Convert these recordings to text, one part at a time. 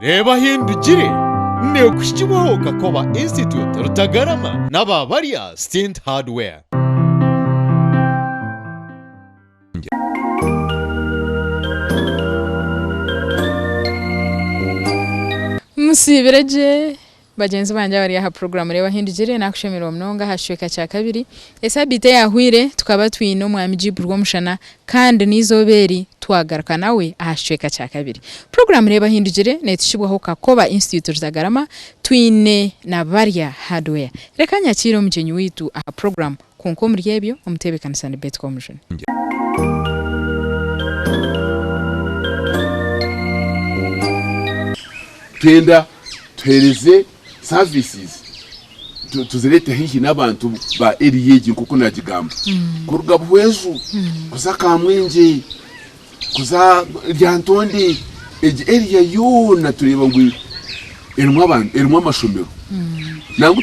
Reeba Ahindugire neekuhikibwaho Kakoba Institute Rutagarama n'aba Barya Stint Hardware. Musiibire gye Bagyenzi bangye abari aha puroguraamu Reeba Ahindugire, naakushemererwa munonga aha kicweka kya kabiri. Esaabiiti eyaahweire tukaba twine Omwami Jeep Rwomushana kandi n'eizooba eri twagaruka nawe aha kicweka kya kabiri. Puroguraamu Reeba Ahindugire neetushibwaho Kakoba Institute Rutagarama twine na Barya Hardware. Reka nyakiire omugyenyi waitu aha puroguraamu kwonka omuri ebyo omuteebekanisa ni Betty Komujuni. Twenda tuheereze services tuzireete haihi n'abantu ba area egi nk'oku naagigamba. Kuruga Buhweju kuza Kamwengye kuza Lyantonde egi area yoona tureeba ngu erimu abantu erimu amashomero. Nangwa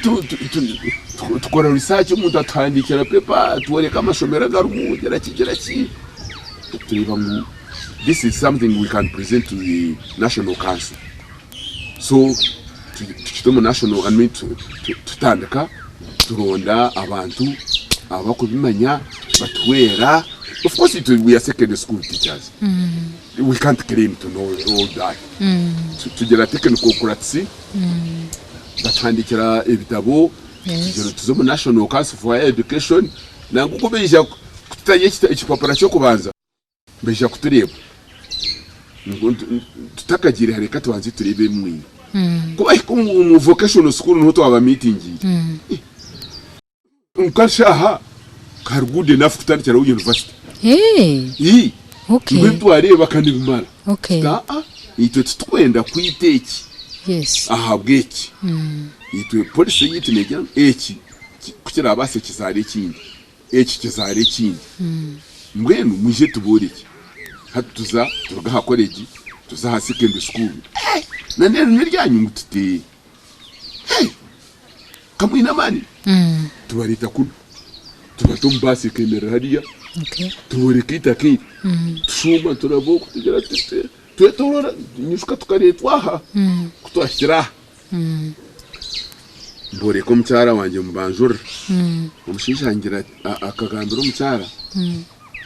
tukora research omuntu atuhandiikira paper atworeka amashomero agarimu gira ki gira ki tureeba ngu this is something we can present to the national council. So tukite omu national I mean tutandika turonda abantu abakubimanya batuhwera of course itwe we are secondary school teachers we can't claim to know all that tugira technocrats batuhandikira ebitabo tugira tuza omu national council for higher education nangwa ku baija kututayo ekipapura ky'okubanza Baija kutureeba ngu tutakagiire hare reka tubanze tureebe ebi mwine. Ku bahika omu vocational school niho twabamiitingiire. Nka shaaha kari good enough kutandikiraho university. Ii, ngu ebi twareeba ka nibimara. Tuti aa, itwe titukwenda kwita eki ahabw'eki. Itwe policy yaitu neegira ngu eki ku kiraabaase kizaare ekindi. Eki kizaara ekindi. Mbwenu mwije tuborekye. Hati tuza turuga aha college tuza aha secondary school. Eh! Na n'eri n'eryanyu ngu tuti hey! Ka mwine amaani. Tubareeta kunu. Tubata omu baasi ekemerera hariya. Tubooreka eitaka eri. Tushuuma turaba oku tugira tuti twetoroora nyijuka tukareetwa aha. Ku twahikire aha. Mboreka omukyara wangye mubanjurira. Omushaija angira akagambira omukyara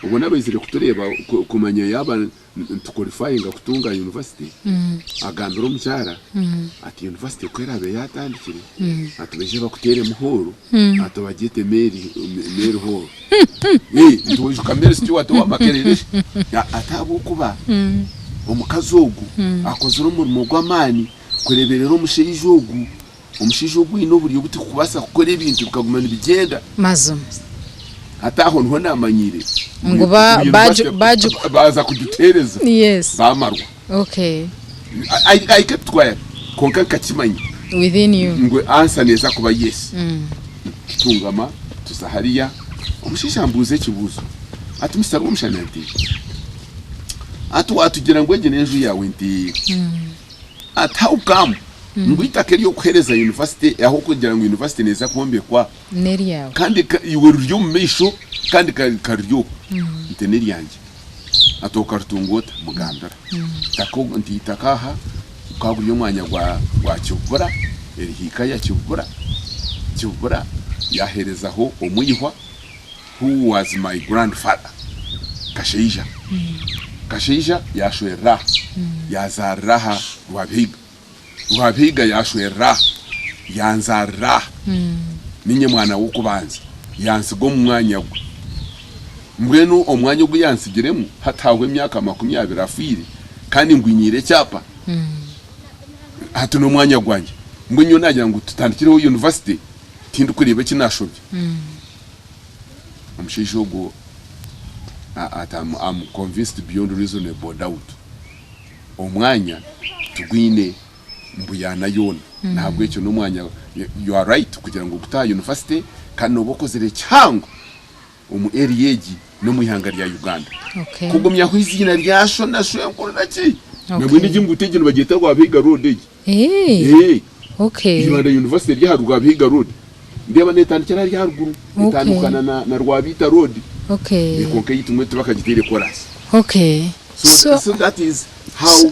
obwo nabaizire kutureeba kumanya yaaba nituqualifyinga kutunga university, agambira omukyara ati university ku eraabe yatandikire ati baije bakuteeremu hall ati bagyete Mary Mary hall. Nti Mary Stuart owa Makerere ati ahabw'okuba omukazi ogu akozire omurimo gw'amaani Kureeberera omushaija ogu, omushaija ogu aine oburyo obu turikubaasa kukora ebintu bikaguma nibigyenda. Mazima. Hati aho niho naamanyiire Ngu ba- ngu baagi- university baagi- baaza kugiteereza Yes. baamarwa. Okay. I, I kept quiet kwonka nkakimanya Within you. ngu answer neeza kuba yes. Tutungama tuza hariya, omushaija ambuuza ekibuuzo ati Mister Rwomushana nti ati waatugira ngu egi n'enju yaawe nti Ati how come ngu eitaka ery'okuheereza university ahabw'okugira ngu university neeza kwombekwa N'eryawe. kandi iwe ruri omu maisho kandi ka ruri oku nti n'eryangye. Ati okaritunga ota? Mugambira. Itaka nti eitaka aha gukaba guri omwanya gwa gwa Kibubura erihiika ya Kibubura, Kibubura yaaheerezaho omwihwa who was my grandfather Kashaija. Kashaija yaashwerera aha, yaazaarira aha Rwabihiga. Rwabihiga yaashwerera aha, yanzaarira aha. Niinye mwana w'okubanza, yantsiga omu mwanya gwe. Mbwenu omwanya ogu yantsigiremu hati hahwa emyaka 20 afiire kandi ngwinyiire ekyapa, hati n'omwanya gwangye. Mbwenu nyowe naagira ngu tutandikireho university, tindikureeba eki naashobya. Omushaija ogwo ati am convinced beyond reasonable doubt omwanya tigwine mbuyaana yoona nahabwekyo nomwanya you are right kugira ngu ogute aha university kandi noba okozire kihango omu area egi nomwihanga rya Uganda kugumyaho eiziina rya sho na shwenkuru naki nambwenu egi enguuto egi nibagyeta Rwabihiga road egi. Eeh okay. Ibanda University eri aha Rwabihiga road ndeeba netandikira hariya aharuguru etandikana na Rwabiita road Okay. Kwonka eyaitu mbwenu tibakagiteire koraasi. Okay. So, so that is how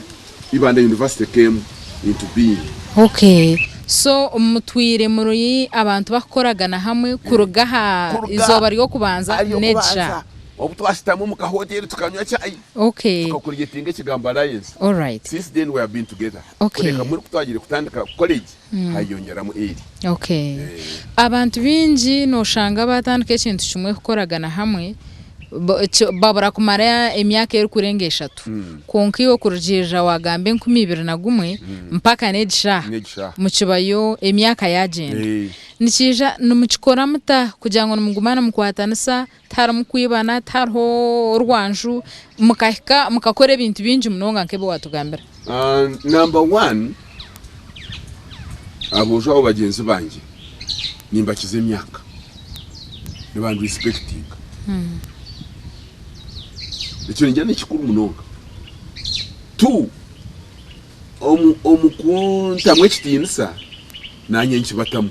Ibanda University came. into being. Okay. So mutwire muri abantu bakukoragana hamwe kuruga aha Kuruga izooba ry'okubanza n'egisha. Ary'okubanza obu twashutama omu kahoteri tukanywa chai tukakurietinga ekigambo alliance. Alright. Since then we have been together. Okay. Kureka muri kutwagiire kutandika college hayeyongyeramu Eli. Okay. Abantu baingi noshanga batandika ekintu kimwe kukoragana hamwe babura kumara emyaka erikurenga eshatu. Kwonka iwe kurugiirira wagamba 2001 mpaka n'egi shaaha N'egi shaaha. mukibayo emyaka yagyenda. Eh. Nikiija nimukikora muta kugira ngu nimuguma nimukwatanisa tiharimu kwibana, tihariho orwanju mukahika mukakora ebintu bingi munonga nk'ebi watugambira? Number one, aboojo abo bagyenzi bangye nimbakiza emyaka, nibanrespectinga. Ekyo ningira ni kikuru munonga. Two, omu omu kuntamu ekitiinisa, naanye nkibatamu.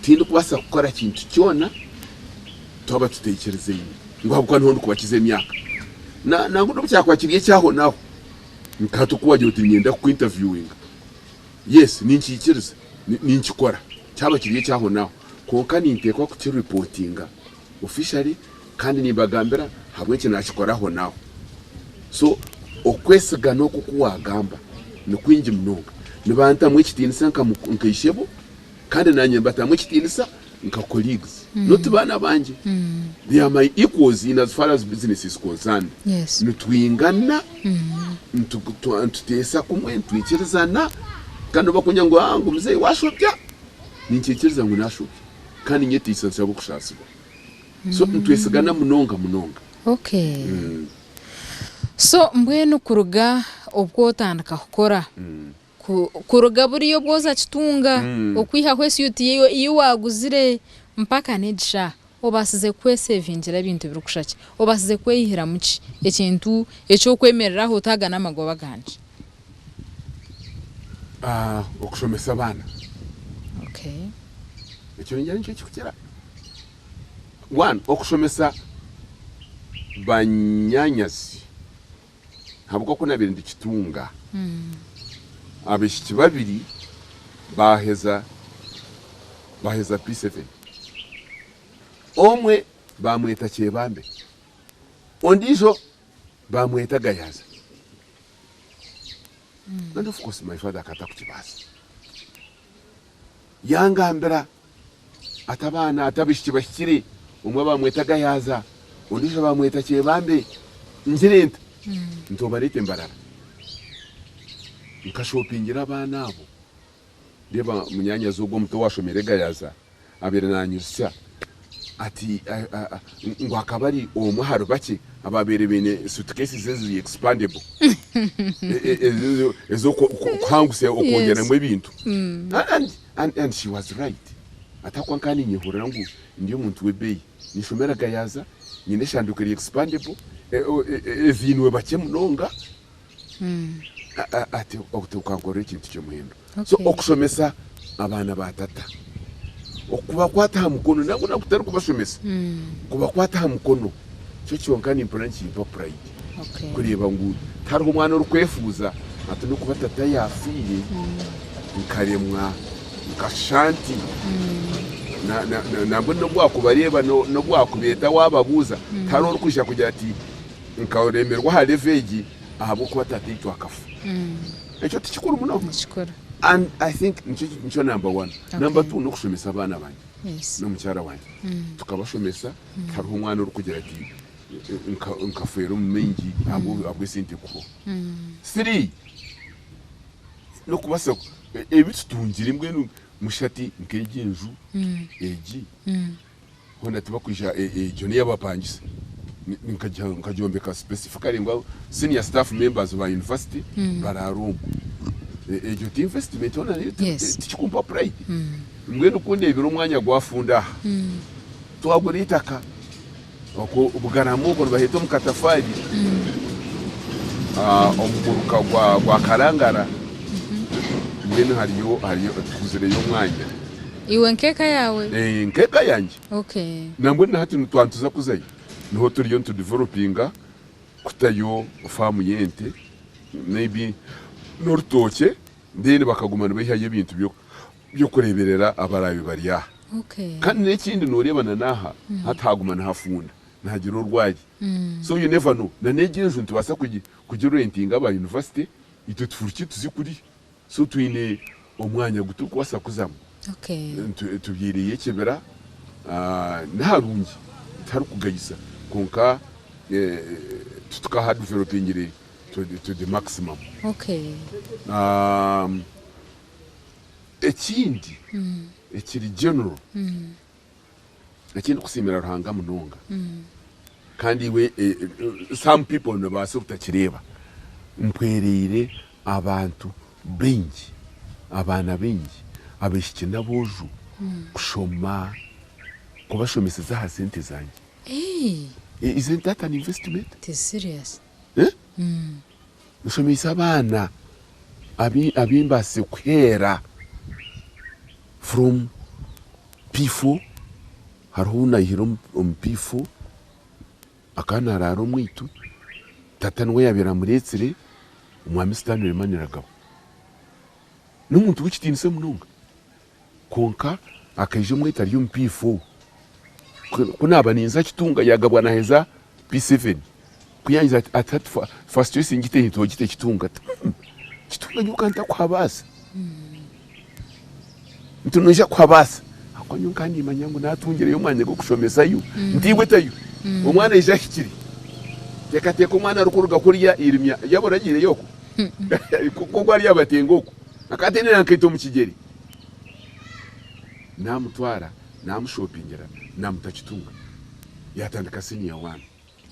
Tindikubaasa kukora kintu kyona twaba tuteikirizaine ngu ahabw'okuba niho ndikubakiza emyaka. Na nangwa n'obu kyakuba kiri eky'ahonaaho, nka hati oku waagira oti niinyenda kukwintaviwinga, yes ninkiikiriza, ninkikora kyaba kiri eky'ahonaaho kwonka ninteekwa kukiripotinga officially kandi nimbagambira ahabw'enki naakikora ahonaaho. So okwesigana oku oku waagamba ni kwingi munonga. Nibantamu ekitiinisa nka ishebo kandi naanye mbatamu ekitiinisa nka colleagues not baana bangye. They are my equals in as far as business is concerned. Nitwingana, nituteesa kumwe, nitwikirizana kandi obu bakungira ngu ngu muzeeyi waashobya, ninkiikiriza ngu naashobya kandi nyeteisa nshaba okushaasibwa. So nitwesigana munonga munonga. Okay. So mbwenu kuruga obu otandika kukora, kuruga buriya obu oza kitunga, okwihaho esuit ei waaguzire mpaka n'egi shaaha, obaasize kwesevingira ebintu ebirikushusha ki? Obaasize kweyihiramu ki ekintu eki orikwemerera aho oti aga n'amagoba gangye? Okushomesa abaana. Ekyo ningira nikyo kirikukira. One, okushomesa banyaanyazi ahabw'okuba ku naabaire ndikitunga, abaishiki babiri baaheza baaheza P7. Omwe baamweta Kyebambe, ondiijo baamweta Gayaza. And of course my father akaba atakukibaasa. Yangambira ati abaana ati abaishiki bahikire, omwe bamweta Gayaza, ondiijo bamweta Kyebambe. Ngire nta? Nti obareete Mbarara. Nkashopingira abaana abo. Reeba munyaanyazi ogwo omuto owaashomeire Gayaza abaire naanyijutsya ati ngu akaba ari omwe ahari bakye abaabaire baine suitcases eziri expandable ez'okuhangusya okwongyeramu ebintu. And she was right. Ati ahabw'okuba nkaba niinyehurira ngu ndi omuntu w'ebeeyi, ninshomera Gayaza, nyine eshanduuko eri expandable, eziinwe bakye munonga, Ati okankorera ekintu ky'omuhendo. So okushomesa abaana ba tata, okubakwata aha mukono nangwa na kutari kubashomesa, kubakwata aha mukono kyo kyonka nimpurira nikimpa pride kureeba ngu tihariho omwana orikwefuuza ati n'okuba tata yaafiire nkaremwa nkashusha nti. Nambwenu n'obu waakubareeba n'obu waakubeeta waababuuza tihariho orikwija kugira ati Nkaremerwa aha level egi ahabw'okuba tataitwe akafa. Ekyo tikikuru munonga? Nikikuru. And I think nikyo nikyo number one. Okay. Number two n'okushomesa abaana bangye Yes. n'omukyara wangye. Tukabashomesa tihariho omwana orikugira ati nka- nkafeera omu maingi ahabw- ahabw'esente kuhwaho. Three, n'okubaasa ku- ebi tutungire mbwenu mushati nk'egi enju egi Hoona tibakwija egyo n'eyabapangisa nkagyombeka specifically ngu senior staff members ba university baraara omwo. Egyo ti investment hoona nayo tikikumpa pride? Mbwenu ku ndeebire omwanya gwafunda aha, twagura eitaka okwo Bugarama okwo nibaheeta omu Katafaari omu muruka gwa Karangara mbwenu hariyo tuguzireyo omwanya. Iwe nk'eka yaawe? Eh, nk'eka yangye. Okay. Nambwenu na hati twaba nituza kuzayo, niho turiyo nitudevelopinga kutayo faamu y'ente maybe n'orutookye. Then bakaguma nibaihayo ebintu by'okureeberera abaraabe bari aha. Kandi n'ekindi nooreeba na n'aha hati haaguma nihafunda, nihagira orwari. So you never know. Na n'egi enju nitubaasa kugirentinga aba yunivasite itwe tufuruke tuze kuriya. So twine omwanya ogu turikubaasa kuzamu. Tubyaireyo ekibira, niharungi tiharikugayisa kwonka titukahadevelopingire to the maximum. Ekindi ekiri general eki ndikusiimira Ruhanga munonga kandi iwe some people nibabaasa obutakireeba, mpwereire abantu baingi, abaana baingi abaishiki n'aboojo kushoma, kubashomeseza aha sente zangye. Isn't that an investment? It is serious. Nshomeise abaana abu mbaasize kuheera from P4, hariho ou naihire omu P4 akaba naraara omwaitu, tata niwe yaabaire amureetsire, omwami Stanley Maniragaba. N'omuntu w'ekitiinisa munonga kwonka akaija omwaitu ari omu P4. Ku naaba ninza Kitunga yaagabwa naaheza P7. Ku yaangize ati ati hati first choice ngite hi twogite Kitunga ati mm Kitunga nyowe ka ntakuhabaasa. Nti noija kuhabaasa ahakuba nyowe nkaba nimanya ngu naatungireyo omwanya gw'okushomesayo nti iwe tayo. Omwana aije ahikire. Teekateeka omwana arikuruga kuriya Irimya yaaba oragiireyo okwo nk'oku ari Abatenga okwo akaba ataine na nkaito omu kigyere. Naamutwara naamushopingira naamuta Kitunga yaatandika senior one.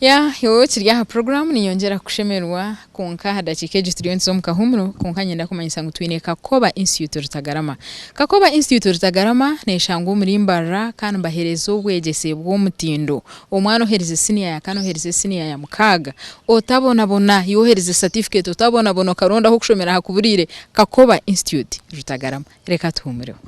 Ya iwe okiri aha puroguraamu ninyongyera kukushemererwa kwonka aha dakiika egi turiyo nituza omu kahuumuro kwonka niinyenda kumanyisa ngu twine Kakoba Institute Rutagarama. Kakoba Institute Rutagarama neeshangwa omuri Mbarara kandi nibaheereza obwegyese bw'omutindo. Omwana oheerize siniya ya kana oheerize siniya ya mukaaga otabonabona iwe oheerize satifiketi otabonabona okaronda ah'okushomera hakuburiire Kakoba Institute Rutagarama. Reka tuhuumureho.